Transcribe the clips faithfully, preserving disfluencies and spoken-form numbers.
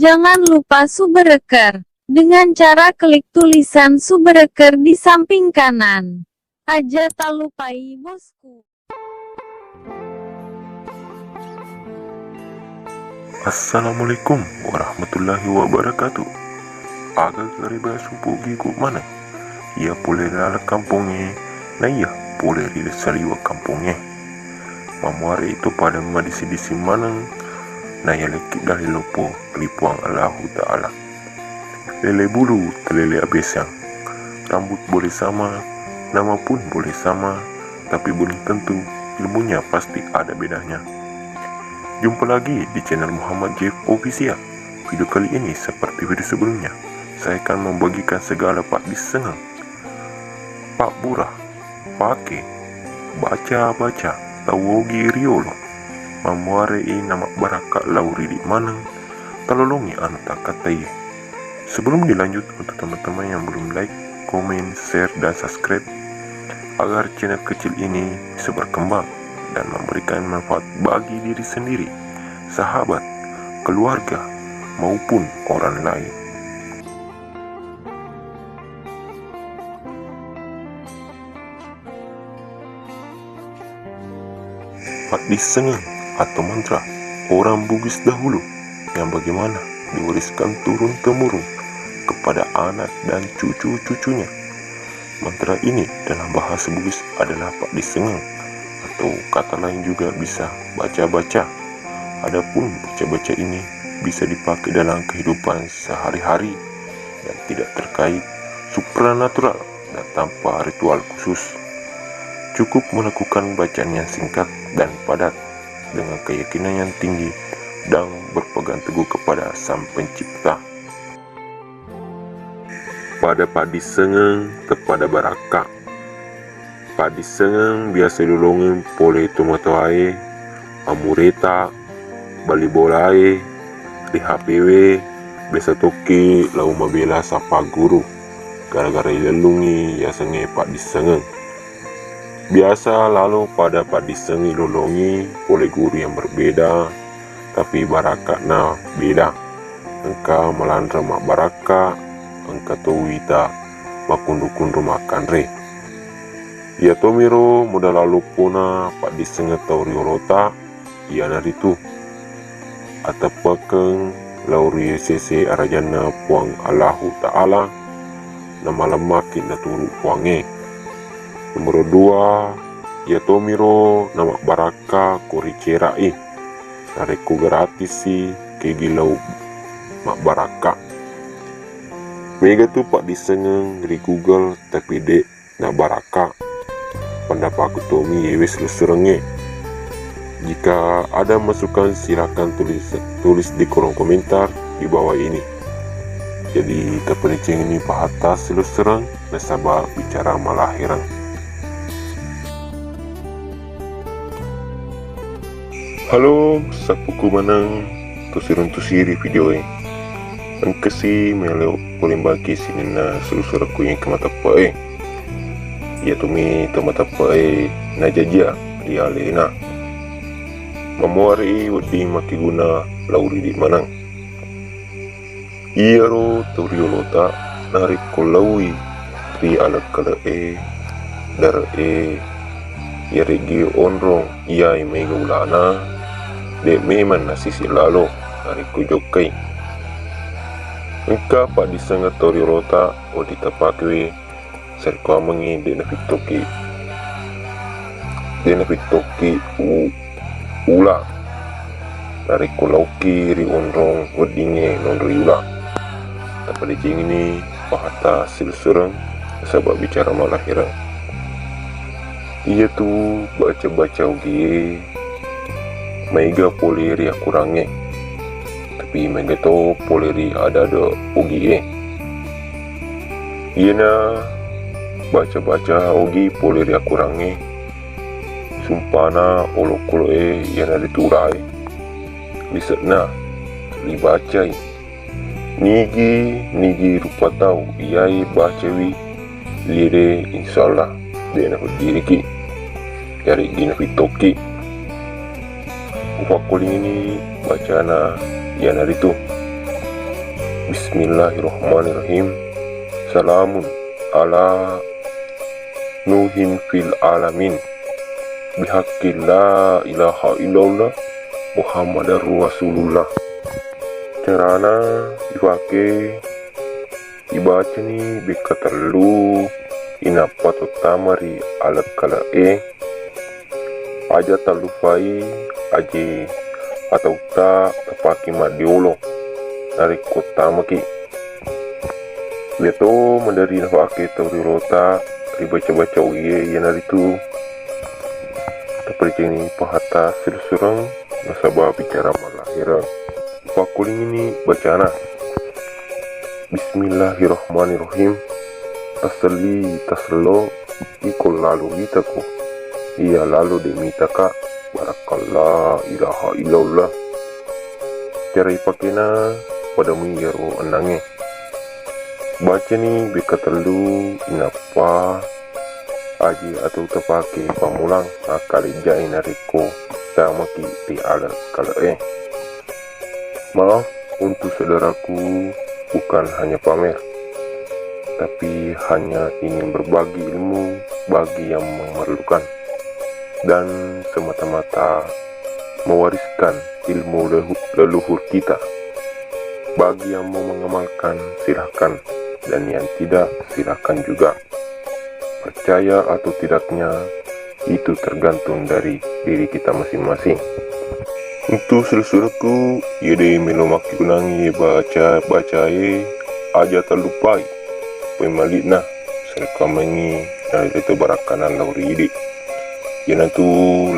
Jangan lupa subscribe dengan cara klik tulisan subscribe di samping kanan. Aja tak lupai, bosku. Assalamualaikum warahmatullahi wabarakatuh. Aga gareba supu gigu maneng. Iya pole ri laleng kampongnge, na iya pole ri saliweng kampongnge. Mamuare itu pada madisi-disi maneng, na iya lekki dalli loppo ri Puang Allahu Ta'ala. Lele bulu, telele abesang. Rambut boleh sama, nama pun boleh sama, tapi belum tentu ilmunya pasti ada bedanya. Jumpa lagi di channel Muhammad Jeff Official. Video kali ini seperti video sebelumnya, saya akan membagikan segala pak disengeng, pak burah, pake, baca-baca, tau ogi riolo, mammuarei namabbarakka lao ridi maneng, talolongi anu takkataiye. Sebelum dilanjut, untuk teman-teman yang belum like, komen, share, dan subscribe, agar channel kecil ini bisa berkembang dan memberikan manfaat bagi diri sendiri, sahabat, keluarga, maupun orang lain. Paddissengeng atau mantra orang Bugis dahulu yang bagaimana diwariskan turun-temurun kepada anak dan cucu-cucunya. Mantra ini dalam bahasa Bugis adalah paddissengeng atau kata lain juga bisa baca-baca. Adapun baca-baca ini bisa dipakai dalam kehidupan sehari-hari dan tidak terkait supranatural dan tanpa ritual khusus. Cukup melakukan bacaan yang singkat dan padat dengan keyakinan yang tinggi dan berpegang teguh kepada Sang Pencipta. Pada paddissengeng tepada barakka. Paddissengeng biasa ilolongeng pole tomatoae, amureta, bali bolae, ri H P W, biasa tokki lao mabela sappa guru gara-gara ilellungngi yasengnge paddissengeng. Biasa lalo pada paddissengeng ilolongi pole guru yang berbeda, tapi barakka'na beda. Engka malanre mabbarakka, engka to wita makkunru-kunru makkanre. Iyatomiro modala loppona paddissengeng tau riolota, iyanaritu ateppekkeng lao ri sese arajanna Puang Allahu Ta'ala, namalemmaki naturu Puangnge. Nomoro dua, iyatomiro namabbarakka ko ricera'i, narekko gratisi kegi lao mabbarakka. Mega tu paddissengeng ri Google tapi de' nabbarakka. Pendapatku tomi yewe silessurengnge. Jika ada masukan, silakan tulis, tulis di kolom komentar di bawah ini. Jadi, tapadecengi pahatta silessureng nasaba bicara malahireng. Halo, sappuku maneng to siruntusi ri videoe. Engkasi melo kulimbaki sininna sulu-suluku engka mateppe'e. Iyatumi to mateppe'e najajia ri alena. Mamuare'i wedding makkeguna lao ridi maneng. Iyaro tau riolota narekko laoi ri alekkale'e, dare'e, iyareggi onrong iyae maega ulana, de' memang nasisi lalo narekko jokkai. Engka paddissengeng tau riolota wedding tapakewe sarekkuammengngi de' nafittokki, de' nafittokki u-, ula. Narekko laokki ri onrong weddingnge naonroi ula, tapadecengini pahatta silessureng nasaba bicara malahireng. Iyatu baca-baca ogie maega pole ri akurangnge, tapi maega to pole ri ada-ada ogie. Iyena baca-baca ogi pole ri akurangnge, sumpana olokolo'e iyanaritu ulae. Lise'na ribacai. Nigi-nigi rupa tau iyae bacawi liere, insyaallah de' napeddiliki. Yareggi nafittokki. Ufakkolingini bacana iyanaritu. Bismillahirrahmanirrahim. Salamun ala Nuhin fil alamin. Bihaqqi la ilaha illallah Muhammadar Rasulullah. Carana ifake, ibacani bekka tellu, inappa tottama ri alekkale'e. Aja tallupai aje atautta tapake maddiolo narekko tamaki. Iyato maderri nafake tau riolota ri baca-baca uwie, iyanaritu tapadecengi pahata suru-sureng nasaba bicara mallahereng. Pakkulingini bacana. Bismillahirrahmanirrahim. Taselli tasello iko lalo mitako. Iya lalo de mitaka. Barakallah ilaha illallah. Cara ipakena pada mui iyaro ennangnge. Bacani bekka tellu inappa aje atau tapake pammulang akkalejjae narekko tamaki ri alekkale'e. Maaf untuk saudaraku, bukan hanya pamer, tapi hanya ingin berbagi ilmu bagi yang memerlukan dan semata-mata mewariskan ilmu lehu-, leluhur kita. Bagi yang mau mengamalkan, silahkan, dan yang tidak, silahkan juga. Percaya atau tidaknya, itu tergantung dari diri kita masing-masing. Untuk suru-surekku, iye de melo makkegunangi baca-bacae, aja tallupai. Pemali'na, serekamengi, nalete barakkanan lao ri idi. Iyanatu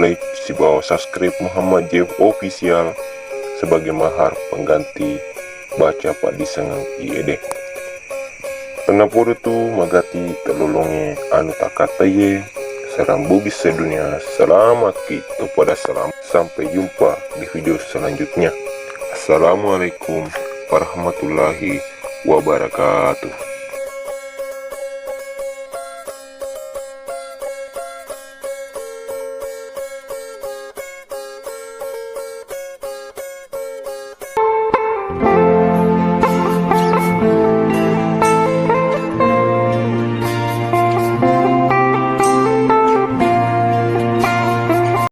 like sibawa subscribe Muhammad Jeff Official sebagai mahar pengganti baca paddisengeng iye de. Tennapodo tu magatti telolongnge anu takkataiye, sarang Bugis sedunia, salamaki topada salam. Sampai jumpa di video selanjutnya. Assalamualaikum warahmatullahi wabarakatuh.